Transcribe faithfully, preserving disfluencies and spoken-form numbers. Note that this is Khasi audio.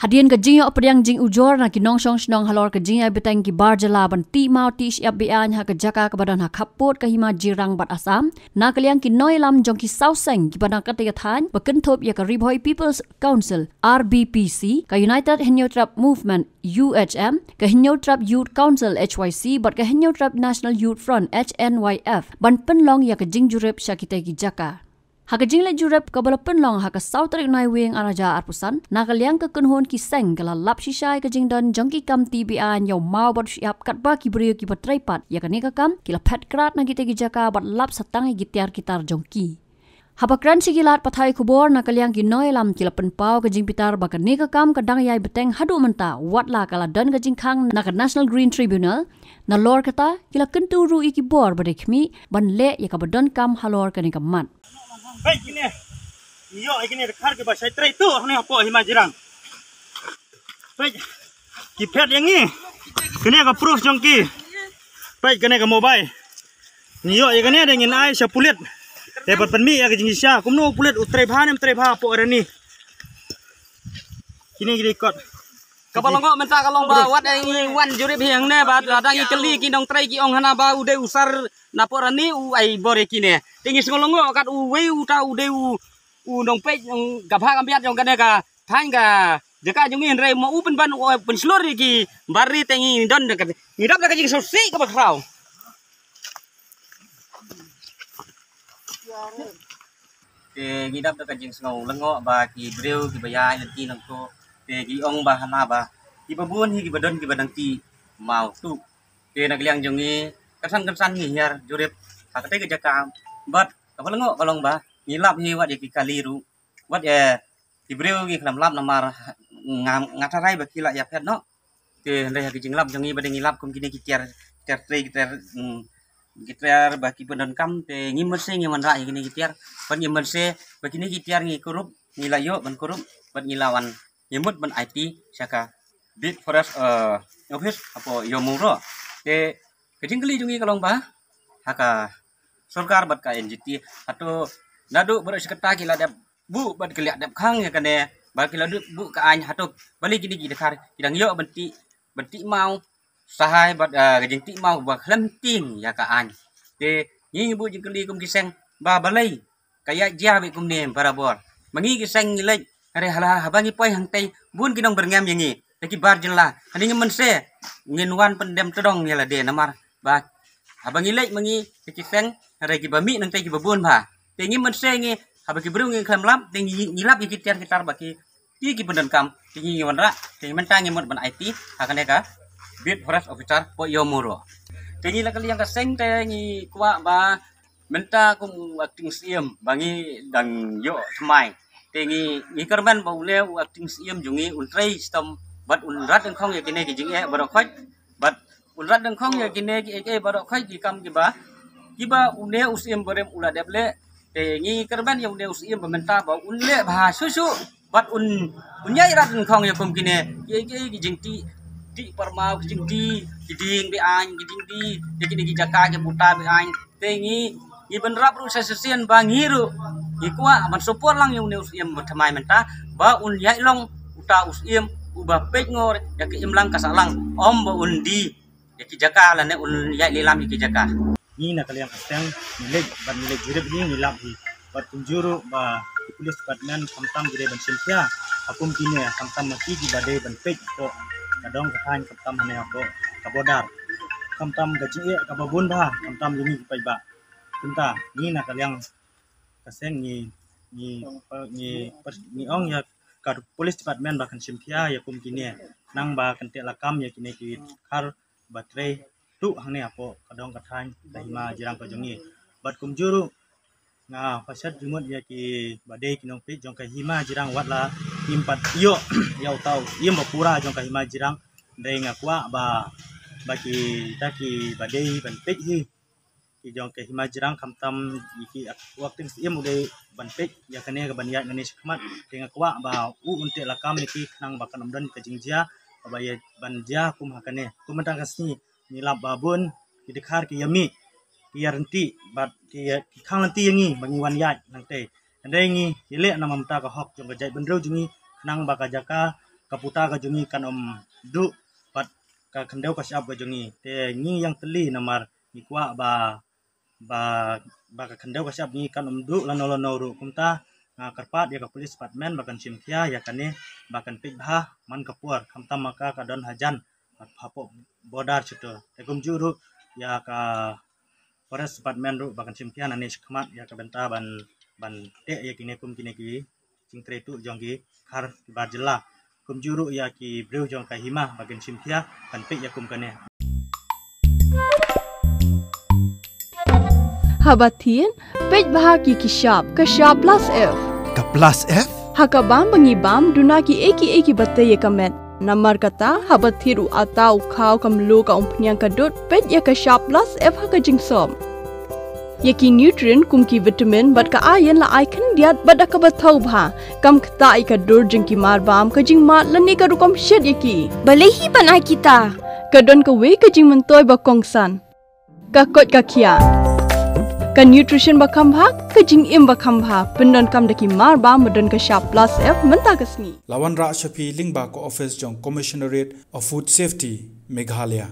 Hadien ka jingïoh pdiang jingujor na ki nongshong shnong halor ka jingïai bteng ki bar jylla ban tih maw tih shyiap be-aiñ ha ka jaka kaba don ha khappud ka Hima Jirang bad Assam, na ka liang ki nongïalam jong ki saw seng kiba na katei ka thaiñ ba kynthup ïa ka Ri Bhoi People's Council, R B P C, ka United Hynñiewtrep Movement, U H M, ka Hynñiewtrep Youth Council, H Y C, bad ka Hynñiewtrep National Youth Front, H N Y F, ban pynlong ïa ka jingjurip sha kitei ki jaka. Ha ka jingleit jurip kaba la pynlong ha ka saw tarik Naiwieng ar hajar arphew san, na ka liang ka kynhun ki seng ka la lap shisha ïa ka jingdon jong ki kam tih be-aiñ ïa u maw bad u shyiap, katba ki briew kiba trei pat ïa kane ka kam ki la phet krad na kitei ki jaka bad lap sa tang ïa ki tiar ki tar jong ki. Haba kren sha ki lad pathai khubor, na ka liang ki nongïalam ki la pynpaw ka jingbitar ba kane ka kam ka dang ïai bteng haduh mynta, wat la ka la don ka jingkhang na ka National Green Tribunal. Nalor kata, ki la kyntu ruh ïa ki bor ba dei khmih ban leh ïa kaba donkam halor kane ka mat. Peit kine. Ïoh ïa kine dkhar kiba shait trei tuh hangne hapoh Hima Jirang. Peit. Ki phet ïa ngi. Kine ka proof jong ki. Peit kane ka mobile. Ngi ïoh ïa kane de ngin ai sha pulit. Te ban pynmih ïa ka jingshisha. Kumno u pulit u trei bha ne em trei bha hapoh Rani. Kine ki dei kot. Kaba long mynta ka long ba wat ngi wan jurip hi hangne ba dang ngi kylli ki nongtrei ki ong hana ba u dei u sar na Porani u ai bor ïa kine. Te ngi sngew long kat uwei uta u dei u, u nongpeit, nong, ka bha ka miat jong kane ka thaiñ ka jaka jong ngi, hynrei ma u pynban u pynshlur ïa ki bar ri te ngi don da ka, ngi dap da ka jingsngewsih kaba khraw. Te ngi dap da ka jingsngew lyngngoh ba ki briew kiba ïaid lynti lyngkhuh te ki ong ba hana ba kiba bun hi kiba don kiba dang tih maw tuh. Te na ka liang jong ngi kynsan kynsan ngi hiar jurip ha katei ka jaka. Bad kaba lyngngoh ka long ba ngi lap hi wat ïa ki kali ruh, wat ïa ki briew ngi khlem lap namar nga, nga tharai ba ki la ïa phet noh. Te hynrei ha ki jinglap jong ngi ba dei ngi lap kum kine ki tiar, tiar trei, ki tiar, mm, ki tiar ba ki pyndonkam, te ngi mynsiem ngi wanrah ïa kine ki tiar. Bad ngi mynsiem ba kine ki tiar ngi kurup, ngi la ïoh ban kurup, bad ngi la wan, ngi mut ban aiti sha ka Beat Forest, eh, Office hapoh Ïewmawrah. Te ka jingkylli jong ngi ka long ba ha ka sorkar bad ka N G T, hato naduh baroh shi katta ki la dep buh bad ki la dep khang ïa kane, ba ki la dep buh ka aiñ, hato balei kine ki dkhar ki dang ïoh ban tih, ban tih maw sahai bad, ah, ka jingtih maw ba khlem tieng ïa ka aiñ. Te ngi ngi buh jingkylli kum ki seng ba balei ka ïaid jia beit kumne barabor. Ma ngi ki seng ngi leit, hynrei hala haba ngi poi hangtei bun ki nongbyrngem ïa ngi da ki bar jylla. Hangne ngi mynsiem ngin wan pyndem tdong ïa lade namar ba haba ngi leit ma ngi ki seng, hynrei kiba mih nangtei kiba bun bha. Te ngi mynsiem ngi, haba ki briew ngi khlem lap, te ngi, ngi lap ïa ki tiar ki tar ba ki, ki, ki pyndonkam, te ngi, ngi wanrah, te ngi mynta ngi mut ban aiti ha kane ka Beat Forest Officer hapoh Ïewmawrah. Te ngi la ka liang ka seng te ngi kwah ba mynta kum u acting Syiem ba ngi dang ïoh thymmai. Te ngi, ngi kyrmen ba une u acting Syiem jong ngi un trei shitom bad un rat dyngkhong ïa kine ki jingeh baroh khoit. Bad un rat dyngkhong ïa kine ki, eh, baroh khoit ki kam kiba, kiba une u Syiem barim u la dep leh. Te ngi kyrmen ïa une u Syiem ba mynta ba un leh bha shuh shuh. Bad un, un ïai rat dyngkhong ïa kum kine ki, ki, ki jingtih, tih parmaw, ki jingtih ki dieng be-aiñ, ki jingtih ïa kine ki jaka ki buta be-aiñ. Te ngi, ngi bynrap ruh sa shisien ba ngi ruh ngi kwah ban support lang ïa une u Syiem ba thymmai mynta ba un ïai long uta u Syiem uba peit ngor ïa ka imlang ka sahlang, ym ba un die ïa ki jaka lane un ïai lilam ïa ki jaka. Ngi na ka liang ka seng ngi leit bad ngi leit jurip hi, ngi lap hi. Bad kumjuh ruh ba ki police department khamtam ki dei ban shim khia ha kum kine, khamtam ma ki kiba dei ban peit hapoh ka dong ka thaiñ, khamtam hangne hapoh ka border. Khamtam ka jingeh kaba bun bha, khamtam ïa ngi ki paidbah. Kumta ngi na ka liang ka seng ngi, ngi, ngi, ngi ong ïa ka police department ba kan shim khia ïa kum kine, khnang ba kan teh lakam ïa kine ki dkhar ba trei tuh hangne hapoh ka dong ka thaiñ ka Hima Jirang ka jong ngi. Bad kumjuh ruh nga pynshad jingmut ïa kiba dei ki nongpeit jong ka Hima Jirang, wat la ngim pat ïoh ïa uta u Syiem ba pura jong ka Hima Jirang. Hynrei nga kwah ba, ba kita kiba dei ban peit hi, ki jong ka Hima Jirang, khamtam ïa ki, u acting Syiem u dei ban peit ïa kane kaban ïaid nangne shakhmat. Te nga kwah ba u un teh lakam ïa ki khnang ba kan ym don ka jingjia ba ïa ban jia kum ha kane. Kum mynta ka sngi ngi lap ba bun ki dkhar ki ïa mih, ki ïa ryntih bad ki ïa, ki khang lynti ïa ngi ba ngi wan ïaid nangtei. Hynrei ngi ïaleh namar mynta ka hok jong ka jaitbynriew jong ngi, khnang ba ka jaka ka puta ka jong ngi kan ym duh, bad ka khyndew ka shyiap ka jong ngi. Te ngi ïeng tylli namar ngi kwah ba, ba, ba ka khyndew ka shyiap ngi kan ym duh lano lano ruh. Kumta nga kyrpad ïa ka police department ba kan shim khia ïa kane, ba kan peit bha man ka por, khamtam ma ka ka don hajan hapoh border shuh. Te kumjuh ruh ïa ka forest department ruh ba kan shim khia nangne shakhmat ïa ka bynta ban, ban teh ïa kine kum kine ki jingtrei tuh jong ki khar ki bar jylla. Kumjuh ruh ïa ki briew jong ka hima ba kan shim khia, kan peit ïa kum kane. Haba thied, peit bha ki ki shap, ka shap plus F. Ka plus F? Ha ka bam ba ngi bam, duna ki ei ki ei ki ba tei ïa ka met. Namar kata, haba thied u ata, u khaw, ka mluh, ka umphniang, ka dud, peit ïa ka shap plus F ha ka jingsop. Ïa ki nutrient kum ki vitamin bad ka iron la ai khyndiat bad da kaba thaw bha. Kam ktah ïa ka dur jong ki mar bam, ka jingmad lane ka rukom shet ïa ki. Balei hi ban ai kita? Ka don kawei ka jingmyntoi ba kongsan. Ka koit ka khiah. Ka nutrition ba kham bha, ka jingim ba kham bha. Pyndonkam da ki mar bam ba don ka shap plus F mynta ka sngi. La wanrah sha phi lyngba ka office jong Commissionerate of Food Safety, Meghalaya.